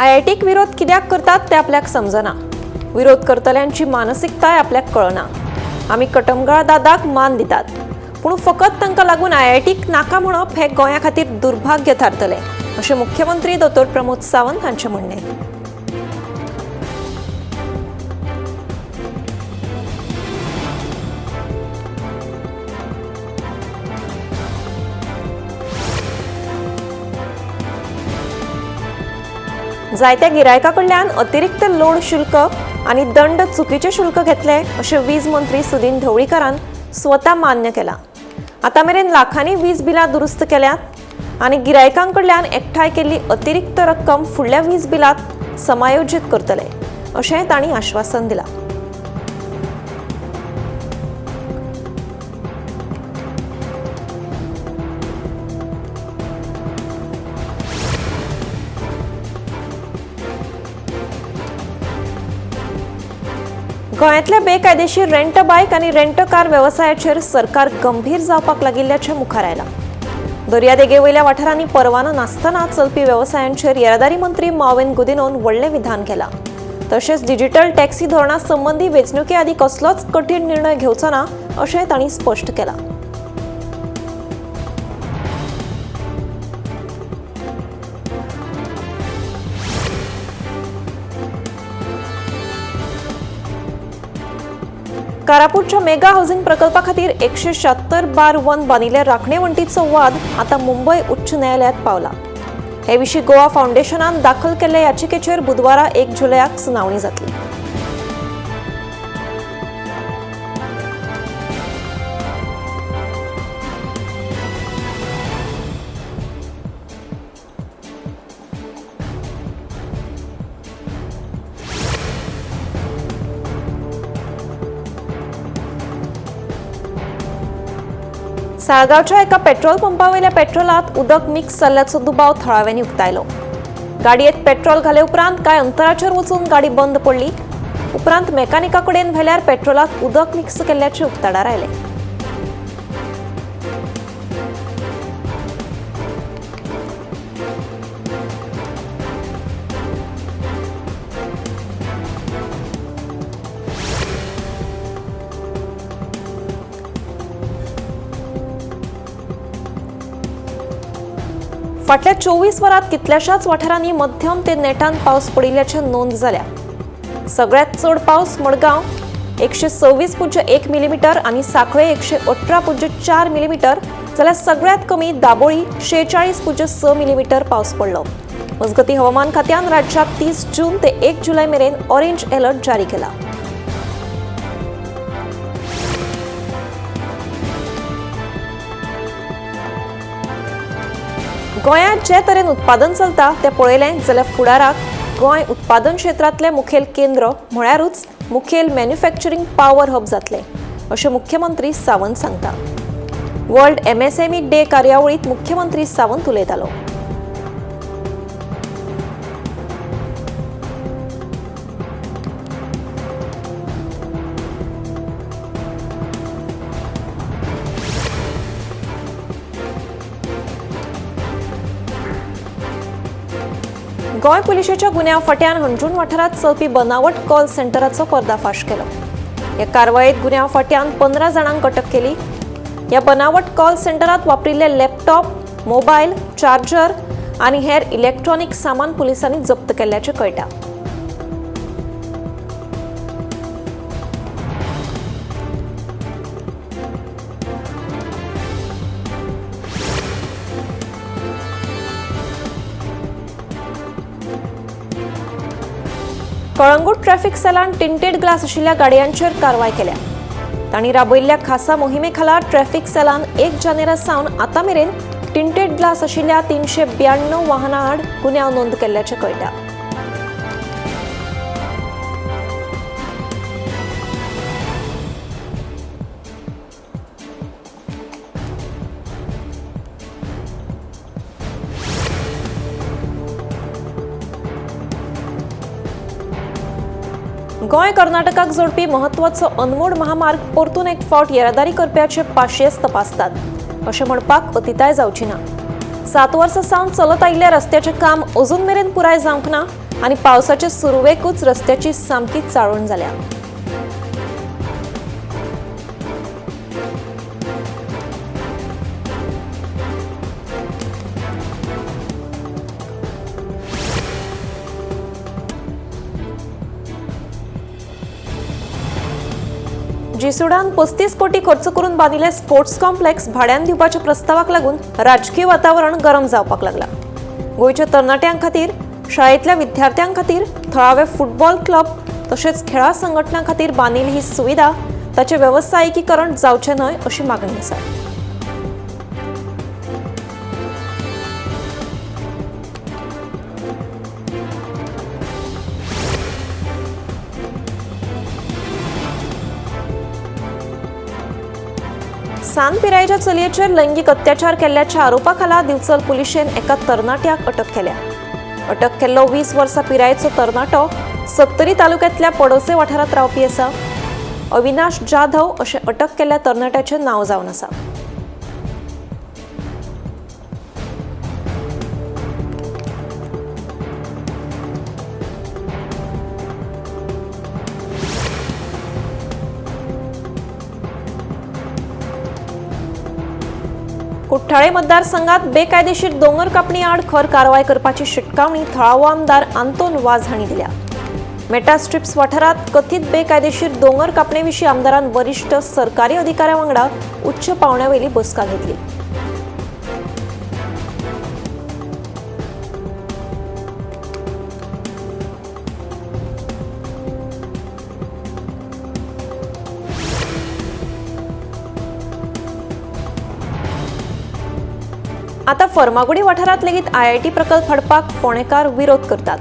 आयआयटीक विरोध कित्याक करतात ते आपल्याक समजना. विरोध करतल्यांची मानसिकताय आपल्याक कळना. आमी कटमगाळ दादाक मान दितात, पूण फकत तांकां लागून आयआयटीक नाका म्हणप हें गोंया खातीर दुर्भाग्य थारतलें अशें मुख्यमंत्री दोतोर प्रमोद सावंत हांचें म्हणणें. जायत्या गिरायकां कडल्यान अतिरिक्त लोड शुल्क आनी दंड चुकीचे शुल्क घेतले अशें वीज मंत्री सुदिन ढवळीकारान स्वता मान्य केलां. आतां मेरेन लाखांनी वीज बिलां दुरुस्त केल्यात आनी गिरायकां कडल्यान एकठांय केल्ली अतिरिक्त रक्कम फुडल्या वीज बिलांत समायोजीत करतले अशें तांणी आश्वासन दिलां. गोंयांतल्या बेकायदेशीर रेंट बायक आनी रेंट कार वेवसायाचेर सरकार गंभीर जावपाक लागिल्ल्याचें मुखार आयलां. दर्यादेगे वयल्या वाठारांनी परवानो नासतना चलपी वेवसायांचेर येरादारी मंत्री माविन गुदिनोन व्हडलें विधान केलां. तशेंच डिजिटल टॅक्सी धोरणा संबंदी वेंचणुके आदीं कसलोच कठीण निर्णय घेवचो ना अशें तांणी स्पश्ट केलां. कारापूरच्या मेगा हाऊसिंग प्रकल्पा खातीर 176/1 बांदिल्ल्या राखणे वण्टीचो वाद आतां मुंबय उच्च न्यायालयात पावला. हे विशीं गोवा फावंडेशनान दाखल केल्ल्या याचिकेचेर बुधवारा 1 जुलयाक सुनावणी जातली. साळगांवच्या एका पेट्रोल पंपावयल्या पेट्रोलांत उदक मिक्स जाल्ल्याचो दुबाव थळाव्यांनी उक्तायलो. गाडयेंत पेट्रोल घाले उपरांत कांय अंतराचेर वचून गाडी बंद पडली. उपरांत मेकानिका कडेन व्हेल्यार पेट्रोलांत उदक मिक्स केल्ल्याचें उक्ताडार आयलें. फाटल्या 24 वरांत कितल्याशाच वाठारांनी मध्यम ते नेटान पावस पडिल्ल्याची नोंद जाल्या. सगळ्यांत चड पावस मडगांव 126.1 मिलीमीटर आनी साखळे 118.4 मिलीमीटर जाल्यार सगळ्यांत कमी दाबोळी 46.6 मिलीमीटर पावस पडलो. मजगतीं हवामान खात्यान राज्यांत 30 जून ते 1 जुलय मेरेन ऑरेंज अलर्ट जारी केला. गोंयांत जे तरेन उत्पादन चलता तें पळयलें जाल्यार फुडाराक गोंय उत्पादन क्षेत्रांतलें मुखेल केंद्र म्हळ्यारूच मुखेल मॅन्युफॅक्चरींग पावर हब जातलें अशें मुख्यमंत्री सावंत सांगता. वर्ल्ड MSME डे कार्यावळींत मुख्यमंत्री सावंत उलयतालो. गोंय पुलिशेच्या गुन्यांव फाट्यान हणजूण वाठारांत चलपी बनावट कॉल सेंटराचो पर्दाफाश केलो. ह्या कारवायेत गुन्यांव फाट्यान 15 जाणांक अटक केली. ह्या बनावट कॉल सेंटरांत वापरिल्ले लॅपटॉप, मोबायल, चार्जर आनी हेर इलेक्ट्रॉनिक सामान पुलिसांनी जप्त केल्ल्याचें कळटा. कळंगूट ट्रॅफिक सेलान टिंटेड ग्लास आशिल्ल्या गाडयांचेर कारवाय केल्या. तांणी राबयल्ल्या खासा मोहिमे खाला ट्रॅफिक सेलान 1 जानेरा सावन आतां मेरेन टिंटेड ग्लास आशिल्ल्या 392 वाहनां आड गुन्यांव नोंद केल्ल्याचें कळटा. गोंय कर्नाटकाक जोडपी म्हत्वाचो अनमोड महामार्ग परतून एक फावट येरादारी करप्याचे पाशियेस तपासतात अशें म्हणपाक अतिताय जावची ना. 7 वर्सां सावन चलत आयिल्ल्या रस्त्याचें काम अजून मेरेन पुराय जावंक ना आनी पावसाचे सुरवेकूच रस्त्याची सामकी चाळवण जाल्या। जिसुडान 35 कोटी खर्च करून बांदिल्ले स्पोर्ट्स कॉम्प्लेक्स भाड्यान दिवपाच्या प्रस्तावाक लागून राजकीय वातावरण गरम जावपाक लागला। गोंयच्या तरणाट्यां खातीर, शाळेंतल्या विद्यार्थ्यां खातीर, थळावे फुटबॉल क्लब तशेंच खेळां संघटनां खातीर बांदिल्ली ही सुविधा ताचें वेवसायिकीकरण जावचें न्हय अशी मागणी आसा। सान पिरायेच्या चलयेचेर लैंगीक अत्याचार केल्ल्याच्या आरोपाखाला दिवचल पुलिशेन एका तरणाट्याक अटक केल्या। अटक केल्लो 20 वर्सां पिरायेचो तरणाटो सत्तरी तालुक्यांतल्या पडोसे वाठारांत रावपी आसा। अविनाश जाधव अशें अटक केल्ल्या तरणाट्याचें नांव जावन आसा। कुठ्ठाळे मतदारसंघात बेकायदेशीर दोंगर कापणी आड खर कारवाय करपाची शिटकावणी थळावो आमदार आंतोन वाझ हांणी दिल्या। मेटा स्ट्रिप्स वाठारांत कथीत बेकायदेशीर दोंगर कापणे विशीं आमदारान वरिष्ठ सरकारी अधिकाऱ्यां वांगडा उच्च पावंड्यावेली बसका घेतली। आता फर्मागुडी वाठारांत लेगीत आयआयटी प्रकल्प हाडपाक फोंडेकार विरोध करतात।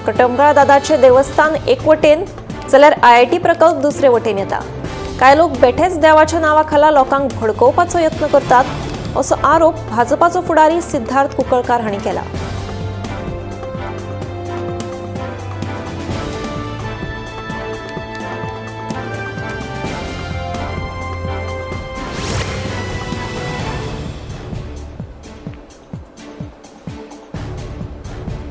कटमगाळ दादाचे देवस्थान एक वटेन जाल्यार आयआयटी प्रकल्प दुसरे वटेन येता। कांय लोक बेठेच देवाच्या नांवा खाला लोकांक भडकोवपाचो यत्न करतात असो आरोप भाजपाचो फुडारी सिद्धार्थ कुंकळकार हांणी केला।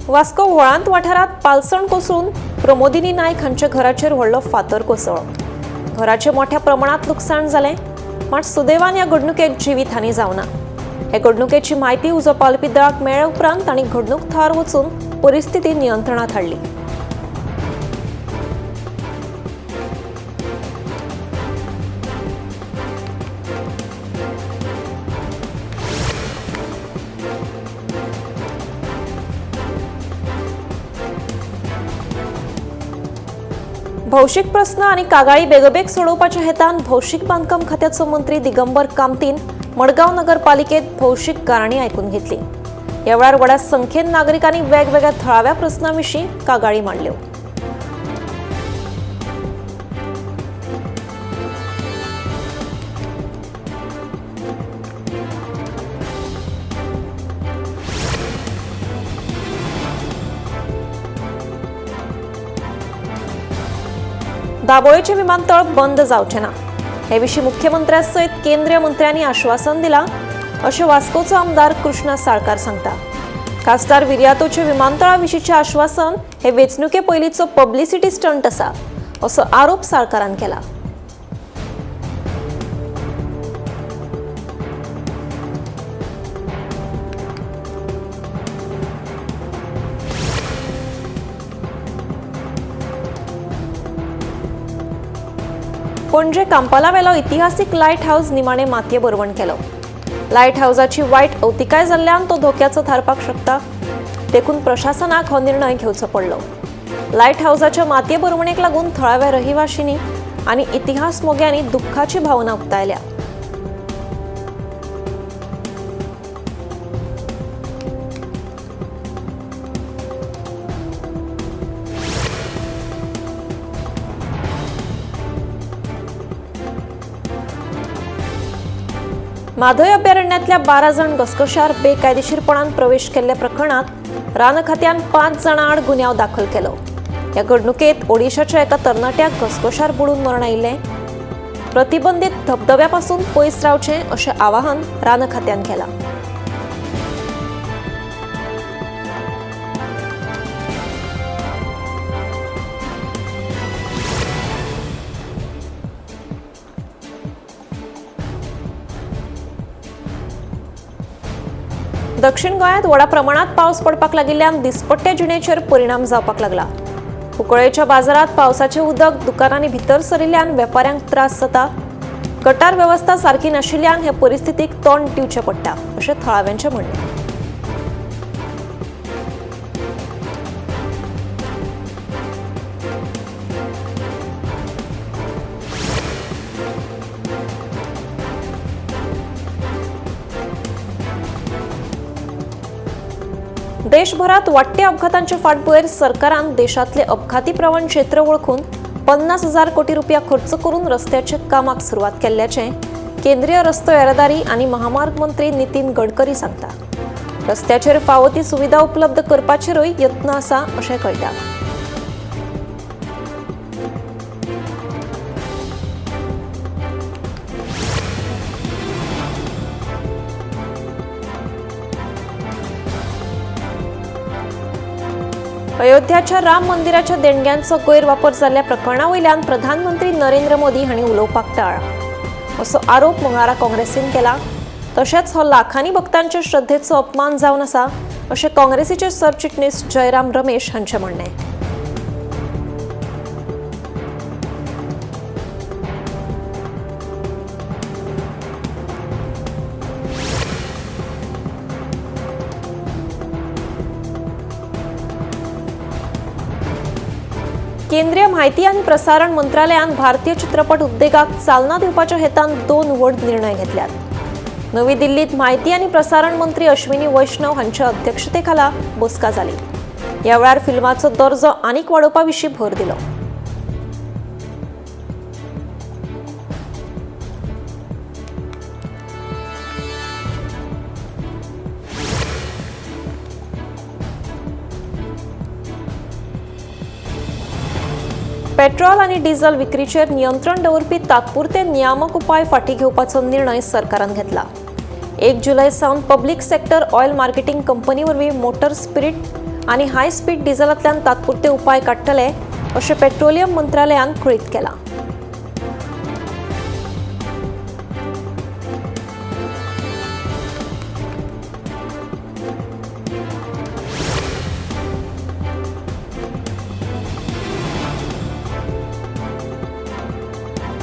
वास्को व्होळांत वाठारांत पालसण कोसळून प्रमोदिनी नायक हांच्या घराचेर व्हडलो फातर कोसळ्ळो। घराचें मोठ्या प्रमाणांत लुकसाण जालें, मात सुदैवान ह्या घडणुकेत जिवीत हानी जावना। हे घडणुकेची म्हायती उजो पालोवपी दळाक मेळ्ळे उपरांत तांणी घडणूक थळार वचून परिस्थिती नियंत्रणांत हाडली। भौशीक प्रस्न आनी कागाळी बेगोबेग सोडोवपाच्या हेतान भौशीक बांदकाम खात्याचो मंत्री दिगंबर कामतीन मडगांव नगरपालिकेत भौशीक गाराणी आयकून घेतली। ह्या वेळार व्हडा संख्येन नागरिकांनी वेगवेगळ्या थळाव्या प्रस्नां विशीं कागाळी मांडल्यो। दाबोळेचे विमानतळ बंद जावचें ना हे विशीं मुख्यमंत्र्या सयत केंद्रीय मंत्र्यांनी आश्वासन दिलां अशें वास्कोचो आमदार कृष्णा साळकार सांगता। खासदार विर्यातोचे विमानतळा विशींचें आश्वासन हे वेंचणुके पयलींचो पब्लिसिटी स्टंट आसा असो आरोप साळकारान केला। पणजे कांपालावेलो इतिहासीक लायट हावज निमाणे मातये भरवण केलो। लायट हावजाची वायट अवतिकाय जाल्ल्यान तो धोक्याचो थारपाक शकता, देखून प्रशासनाक हो निर्णय घेवचो पडलो। लायट हावजाच्या मातये भरवणेक लागून थळाव्या रहिवाशींनी आनी इतिहास मोग्यांनी दुख्खाची भावना उक्तायल्या। म्हादय अभयारण्यातल्या 12 जण घसघशार बेकायदेशीरपणान प्रवेश केल्ल्या प्रकरणात रान खात्यान 5 जाणां आड गुन्यांव दाखल केलो। ह्या घडणुकेत ओडिशाच्या एका तरणाट्याक घसघशार बुडून मरण आयिल्लें। प्रतिबंधित धबधब्यापासून पयस रावचें अशें आवाहन रान खात्यान केलां। दक्षिण गोंयांत व्हडा प्रमाणात पावस पडपाक लागिल्ल्यान दिसपट्ट्या जिणेचेर परिणाम जावपाक लागला. कुंकळ्ळेच्या बाजारात पावसाचें उदक दुकानांनी भितर सरिल्ल्यान वेपाऱ्यांक त्रास जाता. गटार वेवस्था सारकी नाशिल्ल्यान हे परिस्थितीक तोंड दिवचें पडटा अशें थळाव्यांचें म्हणणें. देशभरात वाडट्या अपघातांचे फाटभुंयेर सरकारान देशांतले अपघाती प्रवण क्षेत्र वळखून 50,000 कोटी रुपया खर्च करून रस्त्याच्या कामाक सुरवात केल्ल्याचें केंद्रीय रस्तो येरादारी आनी महामार्ग मंत्री नितीन गडकरी सांगता. रस्त्याचेर फावो ती सुविधा उपलब्ध करपाचेरूय यत्न आसा अशें कळटा. अयोध्याच्या राम मंदिराच्या देणग्यांचो गैरवापर जाल्ल्या प्रकरणा वयल्यान प्रधानमंत्री नरेंद्र मोदी हांणी उलोवपाक टाळ्ळा असो आरोप मंगळारा काँग्रेसीन केला. तशेंच हो लाखांनी भक्तांचे श्रद्धेचो अपमान जावन आसा अशें काँग्रेसीचे सरचिटणीस जयराम रमेश हांचें म्हणणें. केंद्रीय माहिती आनी प्रसारण मंत्रालयान भारतीय चित्रपट उद्देगाक चालना दिवपाच्या हेतान 2 व्हड निर्णय घेतल्यात. नवी दिल्लीत माहिती आनी प्रसारण मंत्री अश्विनी वैष्णव हांच्या अध्यक्षतेखाला बसका जाली. ह्या वेळार फिल्माचो दर्जो आनीक वाडोवपा विशीं भर दिलो. पेट्रोल आनी डिझल विक्रीचेर नियंत्रण दवरपी तात्पुरते नियामक उपाय फाटीं घेवपाचो निर्णय सरकारान घेतला. 1 जुलय सावन public sector oil marketing company वरवीं मोटर स्पिरीट आनी हाय स्पीड डिझलांतल्यान तात्पुरते उपाय काडटले अशें पेट्रोलियम मंत्रालयान कळीत केलां.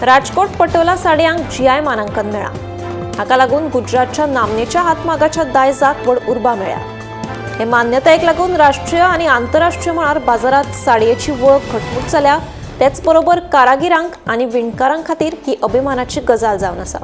राजकोट पटोला साडयांक जीआय मानांकन मेळ्ळां. हाका लागून गुजरातच्या नामनेच्या हातमागाच्या दायजाक व्हड उर्बा मेळ्ळ्या. हे मान्यतायेक लागून राष्ट्रीय आनी आंतरराष्ट्रीय मळार बाजारात साडयेची वळख घटमूट जाल्या. तेच बरोबर कारागिरांक आनी विणकारां खातीर ही अभिमानाची गजाल जावन आसा.